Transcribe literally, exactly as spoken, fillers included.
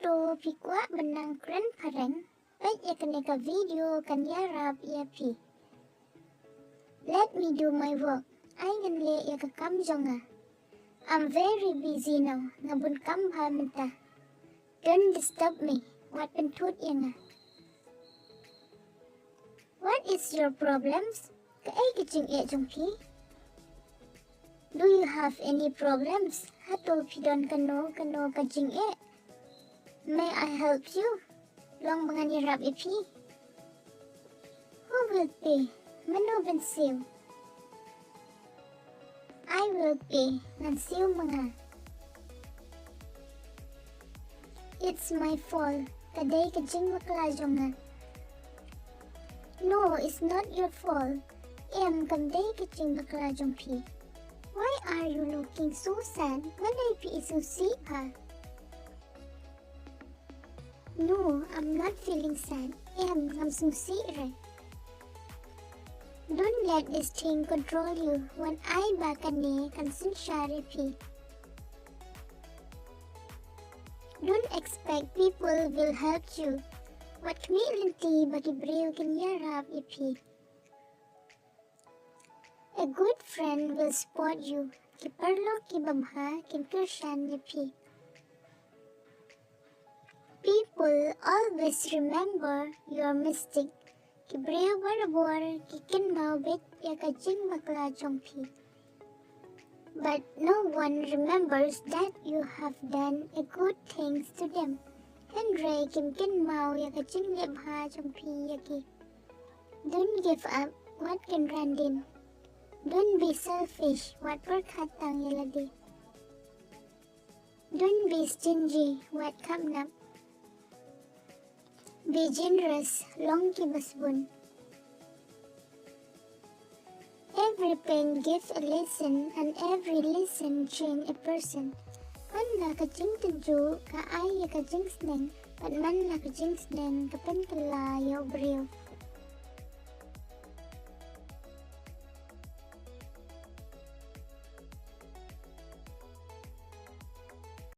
Phi kwah ban nang kren phareng? Peit ïa kane ka video kan ïarap ïa phi. Let me do my work. Ai ngan leh ïa ka kam jong nga. I'm very busy now. Nga bun kam bha mynta. Don't disturb me. Wat pynthut ïa nga. What is your problems? Kaei ka jingeh jong phi? Do you have any problems? Hato phi don kano kano ka jingeh? May I help you? Long ba ngan ïarap ïa phi. Who will pay? Mano ban siew? I will pay. Ngan siew ma nga. It's my fault. Ka dei ka jingbakla jong nga. No, it's not your fault. Em, kam dei ka jingbakla jong phi. Why are you looking so sad? Balei phi isngewsih bha? No, I'm not feeling sad. Em, ngam sngewsih re. Don't let this thing control you. Wat ai ba kane kan synshar ïa phi. Don't expect people will help you. Wat khmih lynti ba ki briew kin ïarap ïa phi. A good friend will support you. Ki paralok kiba bha kin kyrshan ïa phi. People always remember your mistake. Ki briew barabor ki kynmaw beit ïa ka jingbakla jong phi. But no one remembers that you have done a good things to them. Hynrei kim kynmaw ïa ka jingleh bha jong phi ïa ki. Don't give up. Wat kynran dien. Don't be selfish. Wat pyrkhat tang ïa lade. Don't be stingy. Wat khapnap. Be generous. Long kiba sbun. Every pain gives a lesson, and every lesson change a person. Man la ka jingtynjuh ka ai ïa ka jingsneng, bad man la ka jingsneng ka pynkylla ïa u briew.